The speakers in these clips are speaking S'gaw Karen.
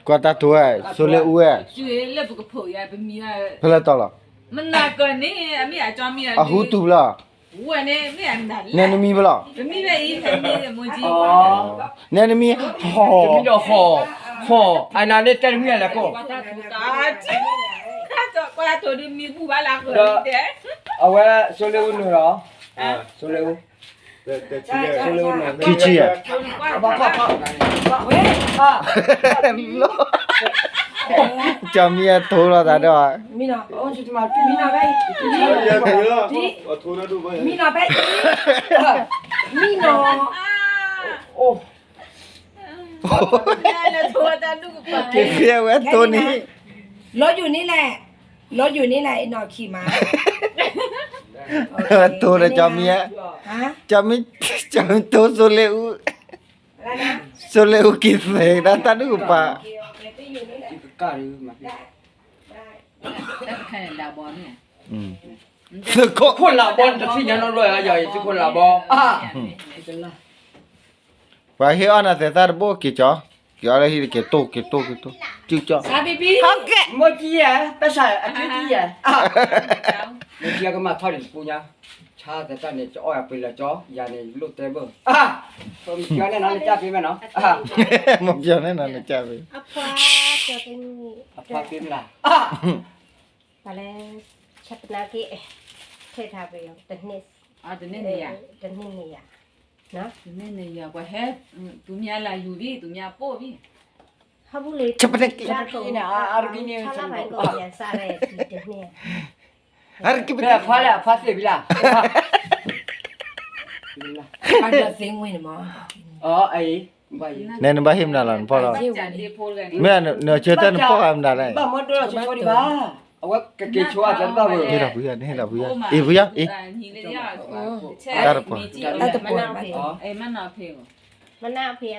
ကွၢ်တၢ်ထိဝဲ ဆိလ့အူဝဲ ဖဲလဲၣ်တီၤလီၤ အဟူတူာ်ဖဲလဲၣ် နဲနမံၤဖဲလဲၣ် နဲနမံၤ ဟီၣ် တမံၤဒီးဟီၣ် ဟီၣ် အနၤန့ၣ်တဲတမံၤလဲၣ်ကိး အဝဲ ဆိလ့အူနုာ်လီၤ ဆိလ့အူ ခံဆံယဲၢ် ကၠီမံၤအထိလီၤသးဒီး မံနီၤ မံနီၤဖဲ မံနီၤဖဲ မံနီၤ က့ၤဃ့ဝဲထိန့ၣ် လီၤယိာ်န့ၣ်လဲၣ် လီၤယိာ်န့ၣ်လဲၣ် အနီၢ်ခံမး ထိဒီးကၠီမံၤ ကၠီမံၤ ကၠီမံၤထိဆိလ့အူ ဆိလ့အူက့ၤသ့ၣ်ဒၣ်တၢ်ဒုးကပၤ သုးခိၣ် ခိၣ်လးဘီ တသ့ၣ်ညါနီတဘျီ ယၤအံၤ သုးခိၣ်လးဘီ ပှၤဟ့ၣ်အီၣ်နၤသဲးသၣ်တဘိက့ၤကၠီ က့ၤအီၣ်လၢဟံၣ်တက့ၤတိၢ်က့ၤတိၢ်က့ၤတိၢ် ကၠူကၠီ မိၢ်ကံယဲၢ် ပၢ်ဆၣ်အကၠူကံယဲၢ် မိၢ်ကံယဲၢ်ကမၤထီၣ်ဒံးတပူၤညါ ဆါသဲးသၣ်န့ၣ် ကၠီအီၣ်ယၤပှ့ၤလၢကၠီ ယၤန့ၣ်လိၣ်တဲဘၣ် မိၢ်ကံယဲၢ်န့ၣ်နီၤနကၢ်ဖဲမဲနီၤ မိၢ်ကံယဲၢ်န့ၣ်နီၤနကၢ်ဖဲ အဖါဖဲမလၢ ပှၤလဲၤ ဆၢပနၢ်က့ ထဲထါပယီၤ တန့ၢ် တန့ၢ်န့ၣ်ယၤ တန့ၢ်န့ၣ်ယၤ တန့ၢ်န့ၣ်ယၤ ပှၤဟဲ သူများလာယူပြီ သူများပို့ပြီ ဟီၣ်ဘူးလံ ဆၢပနၢ်က့ ဆၢပနၢ်က့န့ၣ် အါရကံန့ၣ် ဆၢလါဘၣ်ကီးယၤစးရဲၣ် တန့ၢ် အါရကံ ဖဲအဖါလဲၣ် အဖါသ့ၣ်ဝံၤလၢ အါရကံသ့ၣ်ဝံၤန့ၣ်မး အီၤ အံၤ နဲနဘၣ်ဟ့ၣ်မနုၤလီၤ နဖီၣ်လီၤ မ့ၢ်နဆၢတၢ်နဖီၣ်အမနုၤလဲၣ် ဘၣ်မီဒိလီၤဆိဆိဒံးဘၣ် အဝဲကက့ၤဆိအတၢ်တဘၣ်ဝဲ ဟ့ၣ်လီၤဖုယၤ နဟ့ၣ်လီၤဖုယၤ အ့ၣ်ဖုယၤ အ့ၣ် တၢ်တပှၤ တၢ်တပှၤ မနၢ်ဖံး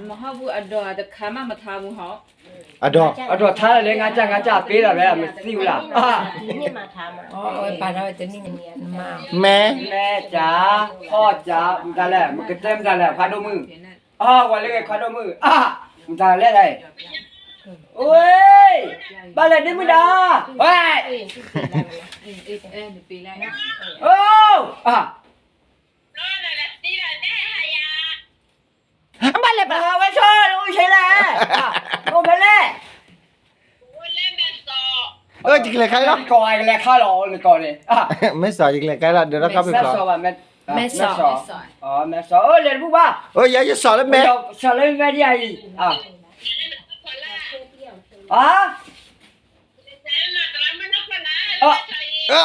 မဟီၣ်ဘူးအဒိးတခါမးမထါဘူးဟီၣ် အဒိး အဒိးထါလၢငါစၢ်ငါစၢ်ပ့လီၤဝဲ မသံဝဲလၢ မဲ မဲစၢ် ဟီၣ်စၢ် မတၤလဲၣ် မကတဲမတၤလဲၣ် ခွါဒိၣ်မုၣ် အဝဲလၢဂ့ၤခွါဒိၣ်မုၣ် မတၤလဲၣ်လဲၣ် ဝ့ ဘၣ်လဲၤဒ်မုၣ်ဒါ ဝဲ အိ ဘၣ်လဲၤပာ်ဝဲဆိ အိၣ်ဆဲလဲၣ် အိၣ်ဖဲလဲၣ် ယကလဲၤခါလီၤ ကလဲၤခါလီၤ နကီၢ်န့ၣ် မဲစီၤ ယကလဲၤခါလီၤ ဒီးတၢ်ခီပ့ၤဖျိ မဲစီၤ မဲစီၤ အိၣ်လဲၤတဘူၣ်ဘၣ် အိၣ်ယဲယစီၤလၢမဲ စီၤလၢမဲဒ်အံၤ အိ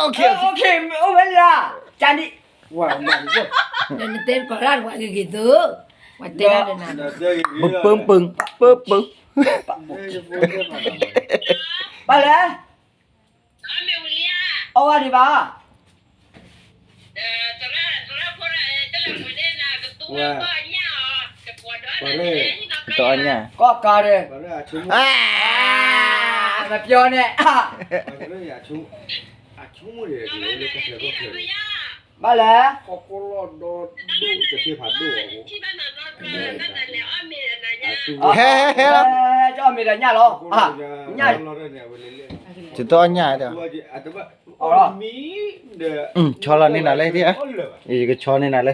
ၣ်ဝဲလၢ ကၢ်ဒံး နတဲကီးလၢပှၤဂ့ၤဂ့ၤသိး ပှၤတဲဒၣ်ဒီးနၤ ပပပပပပ ဘၣ်လဲၣ် အီၣ်ဝဲဒံးဘၣ် တအီၣ်ညၣ် ကီၢ်ကါဒီး မပြောနဲ့ ဘၣ်လဲၣ် ဟဲဟဲဟဲလီၤ တအီၣ်မ့ၤဒီးညၣ်လီၤ ယတအီၣ်ညၣ်ဒီး ဆီလီၤန့ၢ်နၤလၢ ယကဆီန့ၢ်နၤလၢ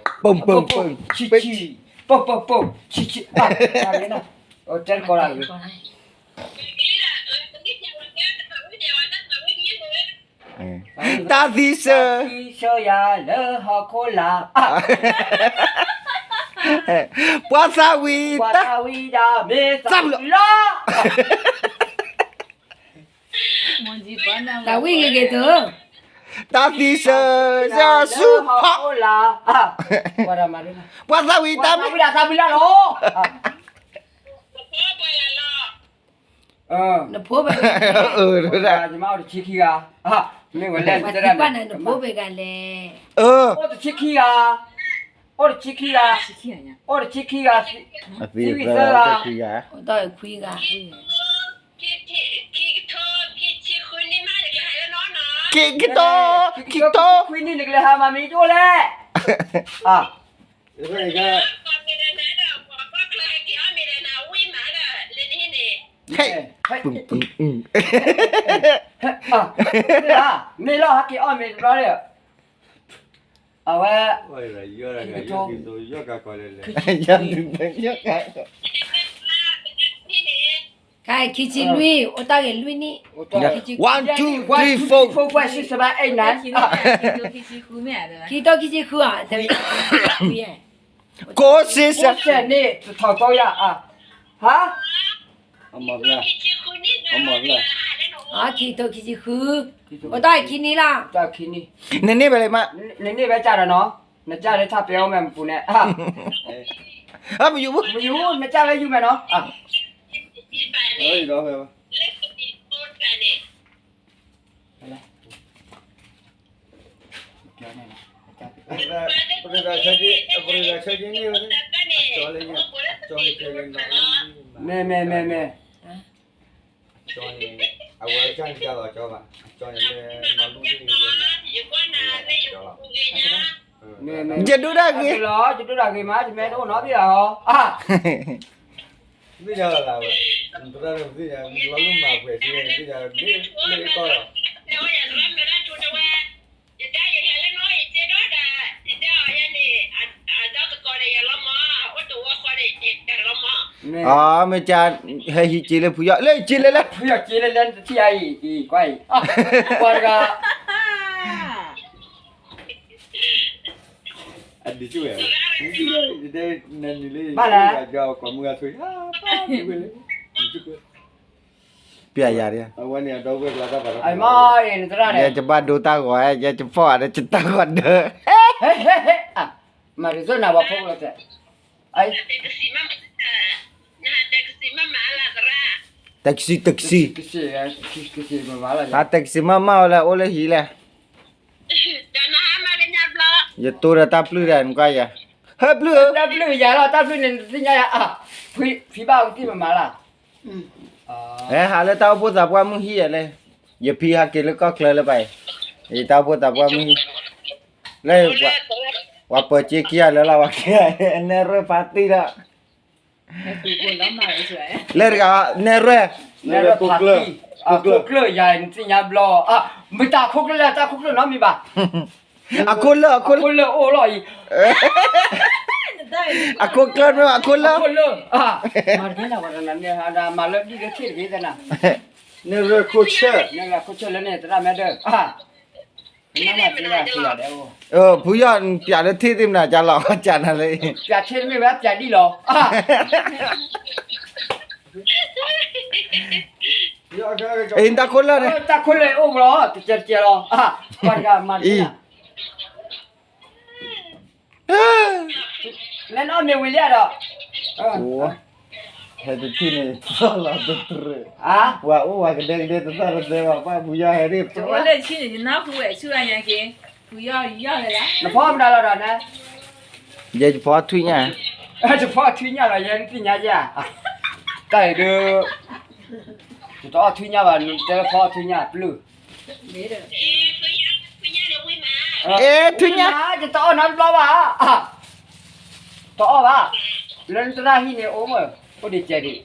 ပိၢ်ပိၢ်ပိၢ် ပိၢ်ပိၢ်ပိၢ် ဆံးဆံး ပိၢ်ပိၢ်ပိၢ် ဆံးဆံး တဲတကီးလၢ တၢ်သံစၢၤ တၢ်သံစၢၤယၤလၢဟီၣ်ခိၣ်လာ် ပှၤသးဝံၣ် ပှၤသးဝံၣ်တၢ်မ့ၢ်သးဝံၣ်လီၤ သးဝံၣ်ဂ့ၤဂ့ၤသိး တၢ်သံစၢၤ စၢၤဆူဖီ ပှၤသးဝံၣ်တၢ်မ့ၢ်သးဝံၣ်လီၤ နဖိဘၣ် ယမါအိၣ်တဆံခံဂၤ မ့ၢ်ဝဲလဲၣ် နဖိဘၣ်နၤ နဖိဘၣ်ဂၤလဲၣ် အိၣ်တဆံခံဂၤ အိၣ်တဆံခံဂၤ အိၣ်တဆံခံဂၤ သံဝံၤသၢဂၤ အိၣ်တဆံခံဂၤ ခံကထိ ခံဆံဃုနံၣ်မး ယကဟဲလၢနီၢ်နီၢ် က့ၤက့ၤတီ, က့ၤတီ, ခွံနံၣ်နကလဲၤဟးမၤမံၤတအိၣ်လဲၣ်. ဟဲ, ပုၢ်ပုၢ်, မ့ၢ်လီၤ ဟဲက့ၤအီၣ်မ့ၤတဘျီဒီး, အဝဲ, ခံဆံလွံၢ်, အိၣ်တၢ်ဂ့ၤလွံၢ်နံၣ်, one two three four, five six seven eight nine, ခံကထိခံဆံဃုဧါ, ကိးစ့စဲးန့ၣ် တထီၣ်ကိးယၤ, ဟါ, ခံကထိခံဆံဃု, အိၣ်တၢ်ခံနံၣ်လီၤ, နန့ၢ်ဝဲလဲၣ်မး, နန့ၢ်ဝဲကၢ်ဒီးနီၤ, နကၢ်လၢထးပဲအီၣ်မဲာ်မပူၤန့ၣ်, မယူၤ, နကၢ်လၢယူၤမဲာ်နီၤ. မ့ၢ်မ့ၢ်မ့ၢ်မ့ၢ်, ယဒိၣ်တၢ်ဂ့ၤ, ယဒိၣ်တၢ်ဂ့ၤမး ယမ့ၢ်တအိၣ်နီတဘ့ၣ်ဧါ, သ့ၣ်ညါလီၤ, လီၤလူမၤပှဲၤစ့, သ့ၣ်ညါလီၤ, အမ့ၢ်က, ဟဲဟံးက့ၤလၢဖုယီၢ်, လၢက့ၤလၢလဲၣ်, ဖုယီၢ်က့ၤလၢလဲၣ်, နတထံၣ်အံၤ, ကွၢ်အံၤ, ကွၢ်တဂၤ ဘၣ်လဲၣ်, ပျဲယၤဒၣ်, ယဲယဘၣ်ဒိတၢ်ဂီၤ, ယဲယဖီၣ်အီၤဒီးယတၢ်ဂီၤဒၢ, မၤတသ့နၤဝဲဖိကလီၤတဲ, တကဆံးတကဆံး, တကဆံးမးမးဝဲလၢအိၣ်လၢဟံၣ်လဲၣ်, ယတိၢ်ဒီးတၢ်ပျုၢ်ဒီး နကွၢ်ယၤ, ဟဲပျုၢ်ဧၢ, တၢ်ပျုၢ်ယၤလီၤ, တၢ်ပျုၢ်န့ၣ် နသ့ၣ်ညါယၤ, ဖံဘၣ်ကသံၣ်မးမးလီၤ, ဟဲဟးလၢတၢ်အိၣ်ဖှိၣ်သးပှၢ်မုၢ်ဟံၣ်ယၤလဲၣ်, ယဖံဟးက့ၤလၢကီၢ်ချၢလၢပှၤအံၤ, ယတၢ်အိၣ်ဖှိၣ်သးပှၢ်မုၢ်ဟံၣ်, လၢ, ပှၤပၢၤက့ခံဂၤလၢလီၤ, ပှၤကဲ, နဲၣ်ရွဲၣ်ဖးတံၢ်လီၤ, လၢတဂၤ, နဲၣ်ရွဲၣ်, နဲၣ်ရွဲၣ်ဖးတံၢ်, အခိၣ်ကျၢၢ်ယၤ နသ့ၣ်ညါဘျီ, မတၤအခိၣ်ကျၢၢ်လဲၣ်, တၢ်ခိၣ်ကျၢၢ်နီတမံၤဘၣ်, အခိၣ်လၢၢ်, အခိၣ်လၢၢ်အိၣ်လီၤအံၤ, အခိၣ်ကျၢၢ်မ့ၢ်အခိၣ်လၢၢ်, မၤလၢဒ်လၢထံၣ်တဂ့ၤသနၤ, နဲၣ်ရွဲၣ်ခိၣ်ဆၢ, နဲၣ်ရွဲၣ်ခိၣ်ဆၢလၢန့ၣ် သရၣ်မဲဒၢး, ဖုယီၢ်ပျးလၢထံၣ်သ့ၣ်မနၤကလီၤ, ကနၤလၢ, ပျးထံၣ်မ့ၢ်ဝဲပျးဒ်လီၤ, အံၤတၢ်ခိၣ်လၢၢ်န့ၣ်, တၢ်ခိၣ်လၢၢ်အိၣ်လီၤ, တကဲတကဲလီၤ, ပှၤတဂၤမၤတဂ့ၤ, လဲၤနီၢ်မ့ၢ်ဝံၤလံဒီး, ဟဲတထံၣ်န့ၣ် သီၣ်လီၤတတြၢၢ်, ပှၤအိၣ်ဝဲကဒဲကဒဲတသီၣ်တသဲဘၣ်, ပှၤဖုယီၢ်ဟဲဒ်, လၢဆံန့ၣ် ယနၢ်ဟူဝဲဆူညါက့ၤ, ဖုယီၢ်ယီၢ်လၢ်လၢ်, နဖီမတၤလီၤဒီးန့ၣ်, ယဲယဖီထွံၣ်ညၣ်, ယဖီထွံၣ်ညၣ်လီၤ, ယဲနသ့ၣ်ညါယၤ, တၢ်အံၤဒုး ယတအီၣ်ထွံၣ်ညၣ်ဘၣ်, နတဲလၢဖီထွံၣ်ညၣ်ပျုၢ်, အဲ ထွံၣ်ညၣ်, ယတအီၣ်နီတဘျီဘၣ်, တအီၣ်ဘၣ်, လၢနသရၣ်ဟံၣ်န့ၣ်အိၣ်မး, အိၣ်ဒံးကဲဒံး,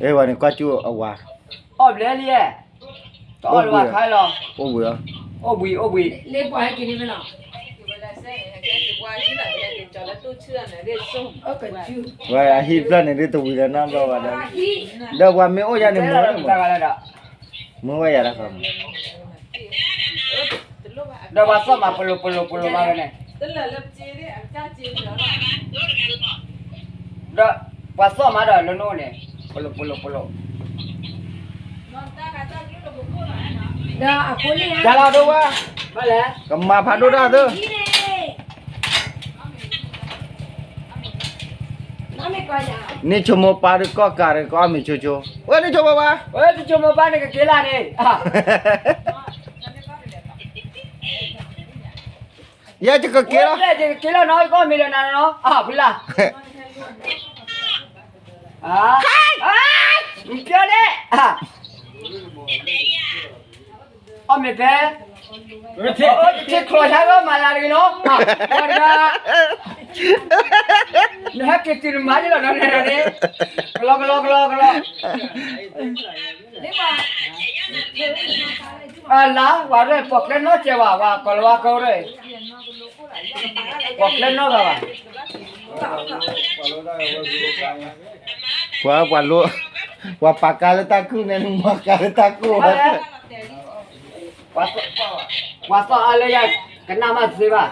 အဲ ဝဲန့ၣ်ကွၢ်ကၠူၣ်အဝၤ, အီၣ်ဘျဲလံ, တအီၣ်လၢၤဘၣ်ခါလီၤ, အိၣ်ဘှံး, အိၣ်ဘှံး, အိၣ်ဘှံး, ဝဲအဟံၣ်ဖျၢၣ်န့ၣ်ဒ်တဝံၤလၢၤနီတဘျီဘၣ်ဒီး, ဒီးပှၤမ့ၢ်အိၣ်ယၤန့ၣ်မ့ၢ်, မ့ၢ်ဝဲယၤတၢ်ခီမး, ဒီးပှၤသီၣ်မးပလိာ်ပလိာ်ပလိာ်မးဝဲန့ၣ်, ဒီးပှၤသီၣ်မးဒီးလၢနအိၣ်န့ၣ်, ပလိာ်ပလိာ်ပလိာ်, ဒီးအဃိန့ၣ်, ကမၤဖးဒိၣ်တၢ်သၢ, န့ၣ်ဆိမိၣ်ပၢ်ဒီးကီၢ်ကးဒီးကအီၣ်မ့ၤဆိဆိ, ဝဲန့ၣ်ဆိမိၣ်ပၢ်, ဝဲတဆိမိၣ်ပၢ်န့ၣ်ကက့ၤလၢ်န့ၣ် ယဲယကက့ၤလီၤ, ယကက့ၤလီၤနီၤ, ယကအီၣ်မ့ၤလၢနၤနီၤ, အဖုလၢ်, အါ, အါ မ့ၢ်ပျီန့ၣ်, အီၣ်မ့ၢ်ဖဲ, အိၣ်တထံချီၣ်ဆါဂီၢ်မၤလၤတဂ့ၤနီၤ, ပှၤတဂၤ, နဟဲက့ၤတုၤနမၤန့ၣ်လီၤနီၤန့ၣ်, ကလီကလီကလီကလီ, အလါ, ဝၤရဲၣ် ပှၤကျဲနီၣ်ကဲဘၣ်, ဝၤကီၤလၤဝါကီၢ်ရဲၣ်, ပှၤကျဲနီၣ်ဂၤဘၣ်. ပှၤ, ပှၤလိ, ပှၤပာ်ကါလၢတၢ်ခုၣ်န့ၣ် နမၤကါလၢတၢ်ကိၢ်, ပှၤသီၣ်အါလၢယၤ, ကနၣ်မးတသ့ဘၣ်.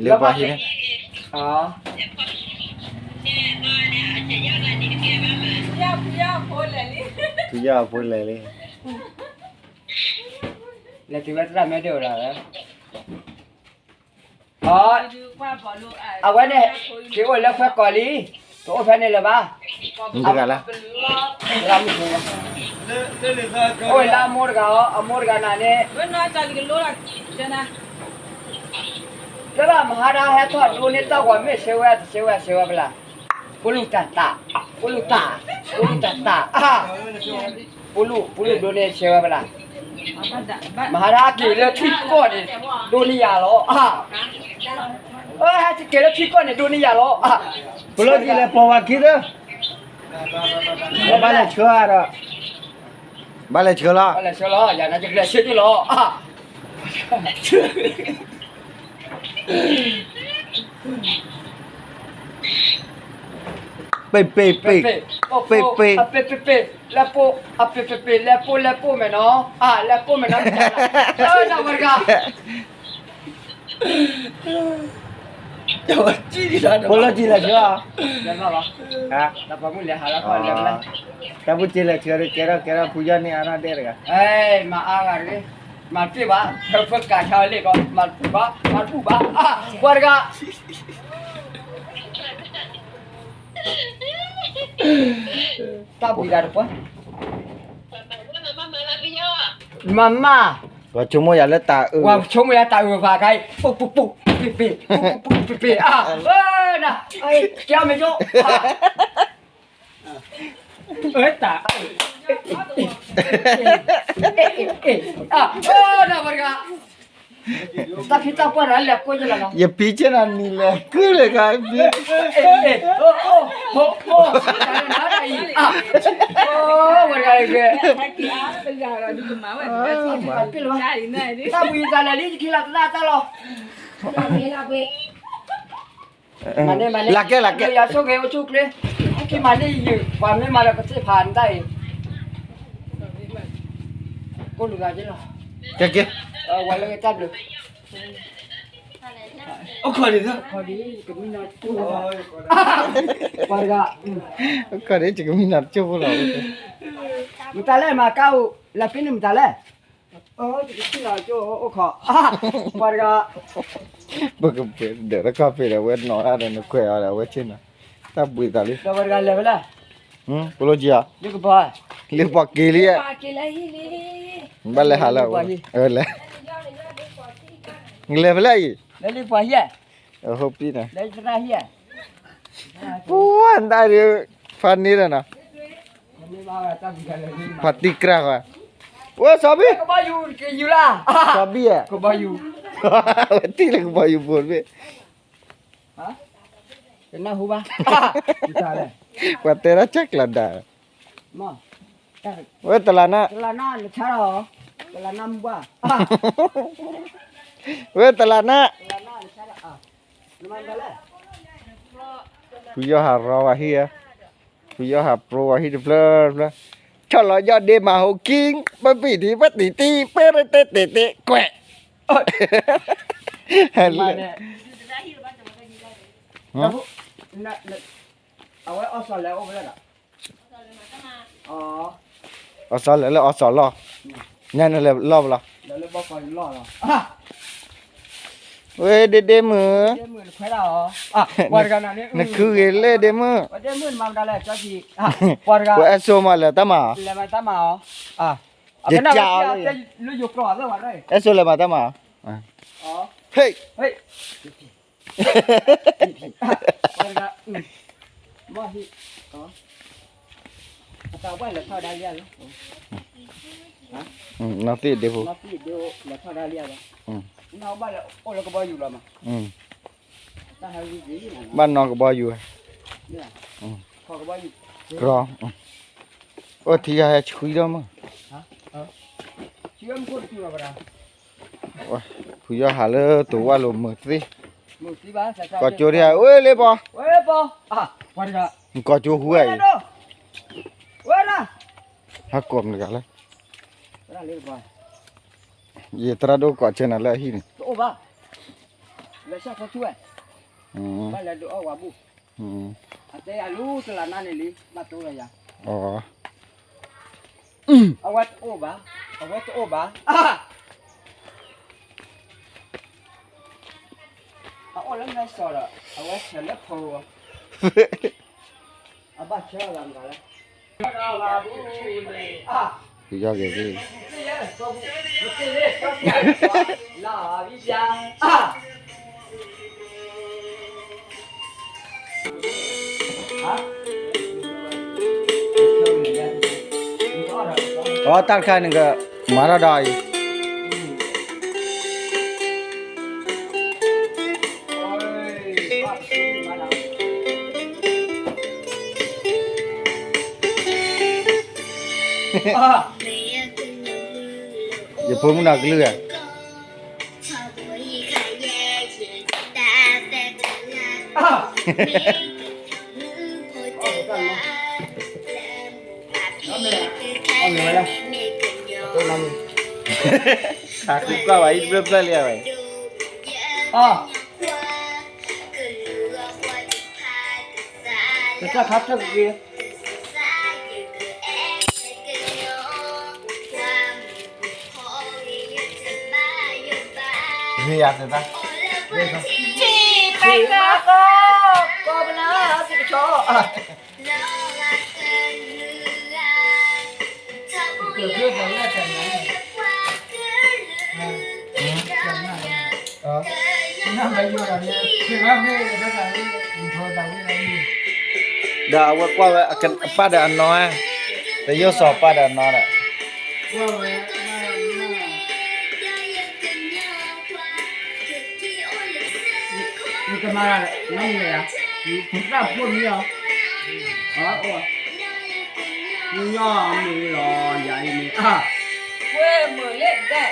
လၢပှၤဟံၣ်န့ၣ်, ဖုယီၢ်ဖိလဲၤလံ, လဲၤတုၤဝဲတၢ်မဲဒိၣ်လီၤ, အဝဲန့ၣ်, က့ၤအိၣ်လၢခွဲကီၢ်လံ, တအိၣ်ဖဲန့ၣ်လၢၤဘၣ်, မတဂၤလၢ, လၢမူခိၣ်, အိၣ်လၢအမိၢ်တဂၤအီၤ, အမိၢ်တဂၤနၤန့ၣ်, ကဲဘၣ်မဟါဒၣ်ဟဲထီၣ်ဒိန့ၢ်တၢ်ဂီၤမ့ၢ်ဆၢဝဲတဆၢဝဲဆၢဝဲပလၢ်, ပလူတၢ်တၢ်, ပလူတၢ်, ပလူတၢ်တၢ်, ပလူ, ပလူဒိန့ၢ်ဆၢဝဲပလၢ်, မဟါဒၣ်က့ၤလၢထံကီၢ်န့ၣ်, ဒိန့ၢ်ယၤလီၤ, ဟဲက့ၤလၢထံကီၢ်န့ၣ် ဒိန့ၢ်ယၤလီၤ, ပလီၢ်က့ၤလဲၤပိာ်ဝဲခံသၢ, ဘၣ်လဲၤဆှၢဒီး, ဘၣ်လဲၤဆှၢလီၤ, ဘၣ်လဲၤဆှၢလီၤ, ယၤနကလဲၤဆှၢက့ၤလီၤ. ပ့ၢ်ပ့ၢ်ပ့ၢ်, ပ့ၢ်ပ့ၢ်, အပ့ၢ်ပ့ၢ်ပ့ၢ်, လဲၤပိာ်, အပ့ၢ်ပ့ၢ်ပ့ၢ်, လဲၤပိာ်လဲၤပိာ်မဲာ်နီၤ, အါ လဲၤပိာ်မဲာ်နီၤ, တၢ်ဝဲတဂၤ ပလီၢ်က့ၤလဲၤဆှၢ, တၢ်ပူၤက့ၤလဲၤဆှၢဒီး ကဲထီၣ်ကဲထီၣ်ဖုယီၢ်န့ၢ်အါထီၣ်ဒဲးတဂၤ, မၤအါဂၤတဂ့ၤ, မၤတ့ၢ်ဘၣ်, ဖၢကးဆါလ့ၣ်ကီး, မၤတပူၤဘၣ်, မၤတပူၤဘၣ်, ပှၤတဂၤ တၢ်ဘှံးတၢ်တပှၢ်, မၤမၢ်, ပှၤဆိကမိၣ်ယၤလၢတၢ်အၢ, ပှၤဆိကမိၣ်ယၤတၢ်အၢဘၣ်ခါအံၤ, ပူၤပူၤပူၤ, ပ့ၢ်ပ့ၢ်, ပူၤပူၤပူၤ, ပ့ၢ်ပ့ၢ်, အၢ, နၤ, ကဲအီၤမ့ၢ်ကၠိ, အၢတၢ်, အၢ, နၤပှၤတဂၤ တၢ်ဖံးတၢ်ပှၢ်ဒီးလဲၤကိးယလီၤလီၤ, ယဖံးကဲနၤနံၤလဲၤကုၢ်လၢခါဖံး, ဝဲတဂၤ, တၢ်ဘှံးတၢ်လဲၤလံ ယခံလီၤတၢ်တၢ်လီၤ, လၢကဲလၢကဲ, ယဆိကမိၣ်အိၣ်ဆူၣ်ချ့, ဟဲက့ၤမၤန့ၢ်ယုာ် ပှၤမ့ၢ်မၤလၢကသ့ၣ်ဖးနတၢ်အံၤ, ကိၣ်လူၤသးက့လီၤ, ကဲက့, ဝဲလၢကတၢ်ဘျုး, အိၣ်ခိးဒံး, ပှၤတဂၤ, အိၣ်ခိးဒံး ယကမံနီၤတကၠိၢ်ဖိလီၤ, မတၤလဲၣ်မၤကါအိၣ်, လၢပ့ၤန့ၣ်မတၤလဲၣ် ယကထံၣ်လီၤကၠိအိၣ်ခိး, ပှၤတဂၤ, ပကပှ့ၤဒီးတခီပ့ၤဒီး အဝဲနီၤတၢ်ဒီးနကွဲးအီၤဒီး အဝဲဆ့ၣ်နီၤ, တၢ်ဘှံးသးလံ, ပှၤတဂၤလဲၤဝဲလဲၣ်, ပလိၣ်ကံအီၤ, လၢပှၤက့ၤလံ, ဘၣ်လဲၤဟးလၢ, လဲၤ, လဲၤဖဲလဲၣ်အံၤ, လၢပှၤဟံၣ်, ပှၤတၢ်ဒုး, ဖးန့ၢ်ဒီးနီၤ ဖးတံၢ်ကြၢးဃီ, ဝဲစီၤဘံၣ်, စီၤဘံၣ်ဧၢ, ဝဲတံၢ်လၢကဘီယူၤပူၤတဘ့ၣ်, ပှၤတဲဒၣ်ကၢ်ကျးဒၣ်, ဝဲတလးနၢ်, ဝဲတလးနၢ်, ဖုယီၢ်ဟးရီဝဲဟံၣ်ဧၢ, ဖုယီၢ်ဟးရီဝဲဟံၣ်တဖျၢၣ်တဖျၢၣ်, ဆီၣ်လီၤယီၢ်ဒ့မၤဟိခံ, ပပံၣ်ထံ ပတံၢ်တံၢ် ပရ့တ့တ့တ့ ကွဲး, အဝဲအီၣ်စီၤလဲၣ်အိၣ်ဖဲလဲၣ်ဒီး, အီၣ်စီၤလဲၣ်လၢအီၣ်စီၤလီၢ်, ညါနလဲၤလီၢ်ပလီၢ်, ဝဲဒ့ဒ့မုၣ်, နခုဂ့ၤလၢဒ့မုၣ်, ပှၤအဲၣ်စိမးလဲၤတၢ်မၤ, ယကၢ်အီၤလၢ, အဲၣ်စိလဲၤမၤတၢ်မၤ, ဟ့ၣ်, ဟ့ၣ် ဝဲတဂၤ, ဘီၣ်ဟံၣ်, အတၢ်ဘၣ်လဲၤထီၣ်ဒၣ်လံလီၤ, နီၢ်သံၣ်ဒ့ဖိ, နီၢ်သံၣ်ဒ့လဲၤထီၣ်ဒၣ်လံလီၤ, နဘၣ်လဲၤအိၣ်လၢကဘီယူၤလီၤမး, ဘၣ်နီၢ်ကဘီယူၤ, ကရီ, အိၣ်ထံဂၤဟဲဆှံဒီးမး, ဖုယီၢ်ဟးလၢတဝၢ်လိာ်မုာ်သ့, ကီၢ်ကၠိဒ်ဧါ, အိၣ်လ့ပီ, ကီၢ်ကၠိဟူဧါအံၤ, ဟးကိးမတဂၤလၢ, ယသရၣ်ဒိၣ်ကိးဆၢနၤလၢအဟံၣ်န့ၣ်, အဝဲတအိၣ်ဘၣ်, အဝဲတအိၣ်ဘၣ်, အအိၣ်လၢမဲစီၤဒီး အဝဲဆဲးလၢဖိ, အဘၣ်ဆၢအဂၤမတၤလဲၣ်, ကယီက့ၤ, အတၢ်တခါန့ၣ်ကမၤထီၣ်ဒီးအံၤ, ယဖိမုၣ်နီၢ်ကလုၢ်ဧါ, ခးခုကွၢ်ဝဲအံၤတဖျၢၣ်ဖျၢၣ်လံဝဲ, ကစၢ်ခါထၢၣ်က့ၤ, ဂ့ၤယၤသ့ၣ်သၣ်, ပၢ်ကီ, ကီပနၢ်သ့ၣ်ကဆီ, ဒီးအဝဲကွၢ်ဝဲ ပၢ်ဒီးအနီၢ်, တယိၣ်စီၤပၢ်ဒီးအနီၢ်ဒီး နကမၤနီတမံၤလၢၤဧါ, နတၢ်ဖိမံၤအီၤ, နညီမုာ်လီၤ ယၤအံၤန့ၣ်, ဝဲမုာ်လၢဒဲး,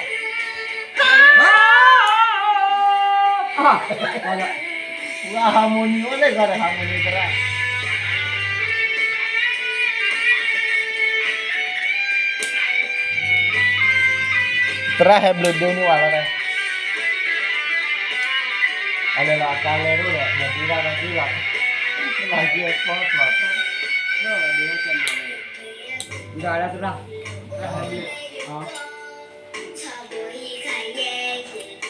ဝဲ harmony အိၣ်လၢဂၤဒီး harmony သရၣ် သရၣ်ဟဲဘျုးဒိၣ်န့ၢ်ဝဲလီၤ, အလဲၤလီၤအကါလဲၤဒိၣ်ဒီး မၤဒ့ဒၣ်ဒီးဒ့လီၤ, လၢကီၢ်ကျီၢ်, ဒၣ်လၢသရၣ်, ဝဲရၢ်လီၤက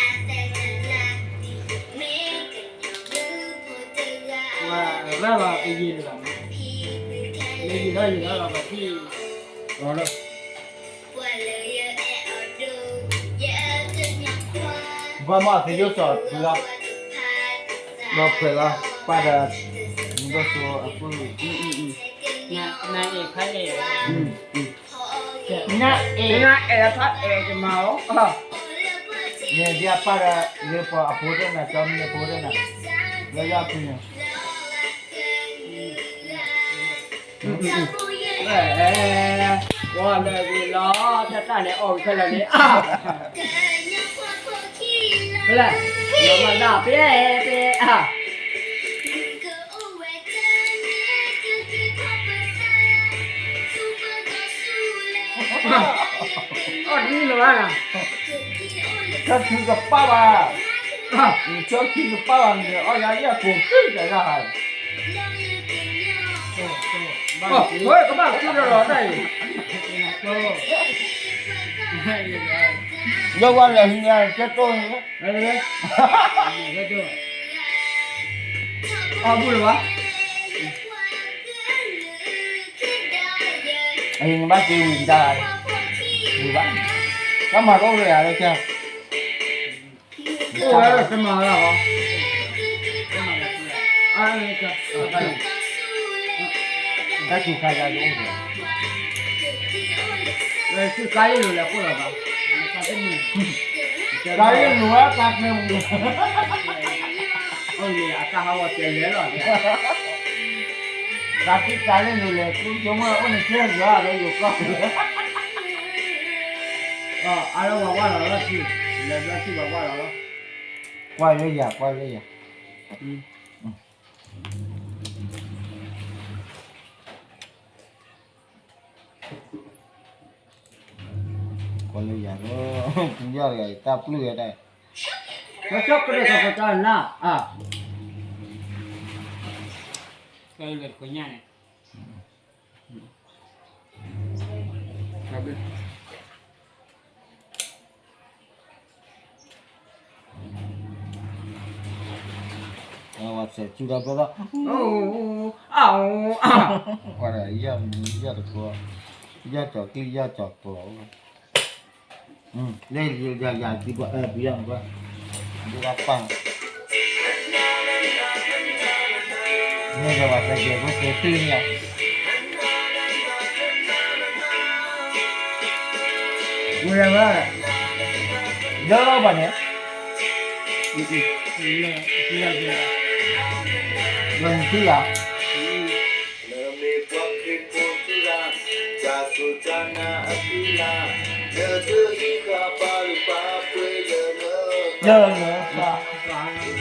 ယံာ်တဂၤ, လၢယံာ်ထီၣ်ယံာ်ထီၣ်လီၤပထံၣ်, လီၤလၢ ဘၣ်မးသယိၣ်စီၤဖုလီၤ, ဒီးဖှဲးလီၤ ပၢ်ဒီး မူဒီစိအပုၢ်, နအဲၣ်ဖးအဲၣ်, နအဲၣ်ဖးအဲၣ်ကမၤအီၤ, န့ၣ်ဒ်အပၢ်ဒီး လၢပှၤအဖိတန့ၣ် ကၠီမံၤအဖိတန့ၣ်, လၢယဖုန့ၣ် ဝဲလၢဂ့ၤလီၤ တၢ်တၢ်န့ၣ် အီၣ်ဝံၤခဲလၢာ်န့ၣ်, ဖဲလဲၣ်, ယမၤဒၣ်ဖဲဖဲ, အီၣ်တနံၣ်လၢၤဘၣ်, ကၠီခံကပၢ်ဘၣ်, ကၠီခံကပၢ်ဘၣ်န့ၣ် အီၣ်ယၤယဲၢ်ကိးက့ၤတဂၤ, ကဘၣ်ကၠိဒီးလီၤတၢ်အံၤ, ယဝဲလၢဟံးညါကဲတိၢ်န့ၣ်, အီၣ်ဘူၣ်လၢၤဘၣ် အံၤနဘၣ်က့ၤဝံၤတၢ်, ဝံၤဘၣ်, တၢ်မၤတအိၣ်လၢယၤလၢကဲ, အိၣ်ဝဲတမၤလၢၤဘၣ်, တၢ်စူၤခါယၤယအိၣ်ဒီး သုကါလ့လိၤလဲၤကိၣ်လီၤဘၣ်, ကါလ့လိၤဝဲကါကျဲပူၤ, အိၣ်န့ၣ် အတၢ်ဟးဂီၤတဲလဲၤလီၤ, ကါတံၢ်ကါလ့လိၤလဲၤ ကျိယိမ့ၢ်အိၣ်န့ၣ်ကဲယွၤဒီးယိၤကီၢ်, အါလၢဝၤဝါလီၤလီၤထံ, လဲၤဘျီထံဝၤဝါလီၤလီၤ, ကွၢ်လၢယၤ ကွၢ်လၢယၤ ကွၢ်လၢယၤလီၤ, ပူၤယီၢ်တဂၤ တၢ်ပျုၢ်ဝဲဒၣ်, လၢကရ့ၣ်ကပတၢ်နၢ်အါ, ကဲလၢတခွဲညၣ်န့ၣ် ဝဲစဲးစုဒီးဘျီဒီး, အါ, ယီၢ်တကျိ, ယီၢ်ကၠီၤကျံၣ် ယီၢ်ကၠီၤကျိၤ, လၢယၤယၤယၤဒ်ဘၣ်, ပယီၤန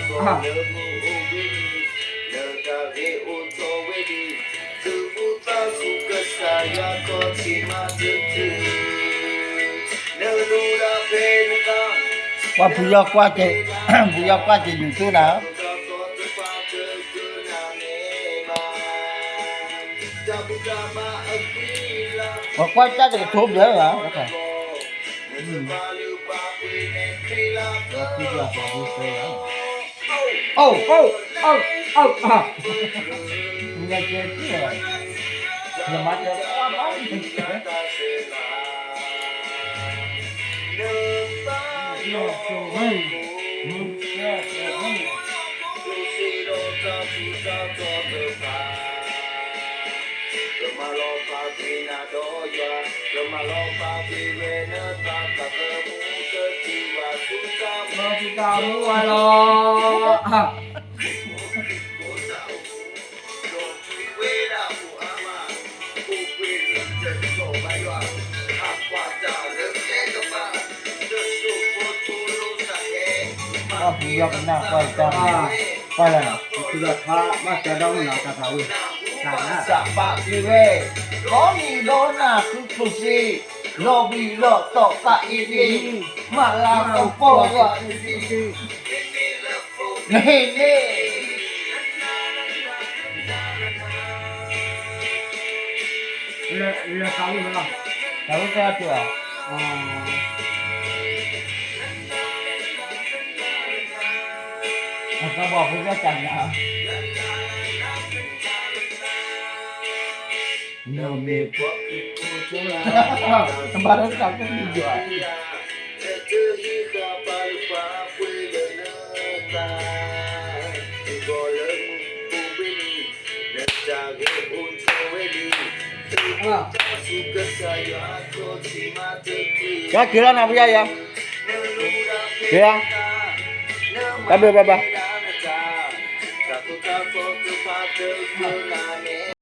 ကွၢ်, ဒ်ဘၣ်ပၢ်, မ့ၢ်ဒီးဝဲစဲးကဲၤဖိကဲၤတုၤန့ၣ်ဧါ ဝဲဒၣ်ဘၣ်, လၢဘၣ်န့ၣ်, ဘၣ်နထံၣ်ဧါ, လၢလၢ, ပှၤပူၤယီၢ်ကွၢ်က့ၤ, ပူၤယီၢ်ကွၢ်က့ၤ YouTube နၤ, ပှၤကွၢ်တၢ်တကထိဘျဲၣ်လီၤ, အိၣ်, အိၣ်, အိၣ်, အိၣ်, နကဲ, နမၤတဲပှၤဘၣ်, လီၤစံးတၢ်မူဝဲလီၤ. ပှၤပူၤယီၢ်ကနၣ်ကွၢ်တၢ်, ကွၢ်လၢနၤ, ပှၤဘၣ်တၢ်ဒီးမနၤတၢ်သးဝံၣ်, တၢ်သးပာ်ပျံၤဝဲ, ဒီမံၤဒီနၢ်ဃုကျိၣ်စ့, လီၤဘှံးလီၤတီၤသးအ့ၣ်အ့ၣ်, မၤလၤကပီၤယွၤ, န့ၣ်န့ၣ် လၢသးဝံၣ်မ့ၢ်လီၤ, သးဝံၣ်သၢတုၤအီၤ, အသးဘီၣ်ဖိသၣ်တၢ်နၤ, နမ့ၢ်, ဘၣ်လၢသးကနံၤယွၤ, က့ၤလီၤနၤ ပယီၤယၤ, က့ၤလီၤ, တၢ်ဘျုးဘၣ်ဘၣ်.